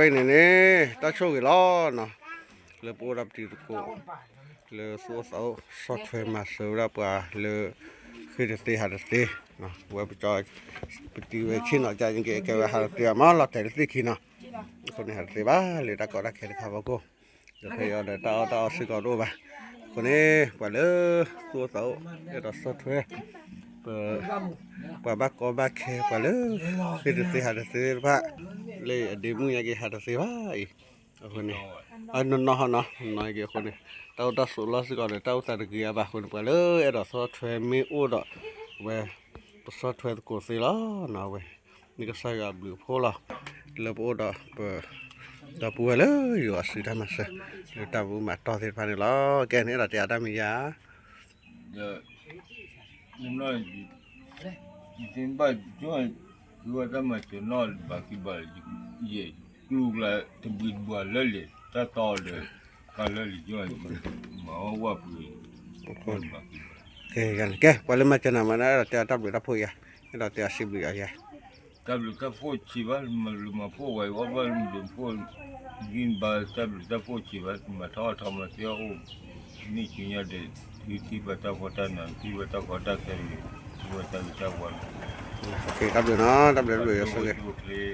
ဝဲန့ၣ်န့ၣ် တၢ်ဆိၣ်ဂ့ၤလီၤနီၤ, လၢပအိၣ်ဒီးပတံၤသကိး လၢသူၣ်အိၣ်သးအိၣ် ဆီၣ်ထွဲမၤစၢၤဝဲဒၣ်ပှၤလၢ ဃ့ၢ်တသ့ဟးတသ့, ဝဲပကၠီ ပတံၤဝဲဆ့ၣ်နီၤကကဲဝဲဟးတသ့ဘၣ်မး လီၤတဲာ်တသ့ၣ်ခံနီၤ, အဃိန့ၣ် ဟးတသ့ဘၣ်လၢတၢ်ကီတၢ်ခဲတခါဖီခိၣ်, ဒီးဖဲအံၤဒီးတၢ်အီၣ်တၢ်အီစ့ၢ်ကီးတအိၣ်ဘၣ်, အဃိန့ၣ် ပှၤလၢသူၣ်အိၣ်သးအိၣ် အဲၣ်ဒိးဆီၣ်ထွဲ ပ ပှၤဘၣ်ကီဘၣ်ခဲ ပှၤလၢ ဃ့ၢ်တသ့ဟးတသ့သ့ၣ်တဖၣ် လၢအဒ့မုၣ်ညါက့ၤဟးတသ့ဘၣ်အံၤ, အဃိန့ၣ် အနီၢ်နီၢ်ဟီနီၤ နီၢ်က့ၤအဃိန့ၣ် တၢ်အိၣ်တၢ်ဆိးလီၢ်စ့ၢ်ကီးဒီး တၢ်အိၣ်သးတဂ့ၤအါဘၣ်အဃိန့ၣ် ပှၤလၢအဲၣ်ဒိးဆီၣ်ထွဲမ့ၢ်အိၣ်ဒီး ဝဲ ပဆီၣ်ထွဲသကိးသ့လီၤနီၤဝဲ, မ့ၢ်ကစၢ်ယွၤအဘျုးအဖှိၣ်လီၤ, လၢပအိၣ်ဒီးပ ဒီပုၢ်ဝဲၢ်လၢယွၤအစုတၢ်မၤစၢၤ လၢတၢ်မူမၤတီၢ်သ့ၣ်တဖၣ်န့ၣ်လီၤ, ကဲန့ၣ်အဲၣ်ဒိးတဲအတၢ်မံၤယါ ဒီး ယသ့ၣ်ဘၣ် ယဝဲတၢ်မၤစၢၤနီၢ်ဘၣ်က့ၤဘၣ်, ယကျူကျါတဘှံးတဘှါလၢလံာ် တၢ်တီဒီး ကါလၢလံာ်ယွၤ မၤဝဲဝၣ်ပှ့ၤ ကဲ ပှၤလၢမၤစၢၤနၤမၤနၤ အဲၣ်ဒိးတဲအတၢ်ဘျုးတၢ်ဖှိၣ်ယါ, အဲၣ်ဒိးတဲအစံးဘျုးအီၤယါ တၢ်ဘျုးတၢ်ဖှိၣ်ဆံးဘၣ် မၤလူၤမၤဖှိၣ်ဝဲအီၣ်ဘၣ်လူၤမၤဖှိၣ် ဂံၢ်ဘါတၢ်ဘျုးတၢ်ဖှိၣ်ဆံးဘၣ် မၤထီၣ်ထီမၤသ့အီၣ်အိၣ် နံၣ်ဆူညါဒီး သုထံၣ်ဘၣ်တၢ်ဖှီၣ်တၢ်နး ထံၣ်ဘၣ်တၢ်ကီတၢ်ခဲတဂ့ၤ ထံၣ်ဘၣ်တၢ်ဂ့ၤတၢ်ဝါန့ၣ် တၢ်ဘျုးနီၤ တၢ်ဘျုးတၢ်ဘျုးယွၤဆိၣ်ဂ့ၤ ဆိၣ်ဂ့ၤ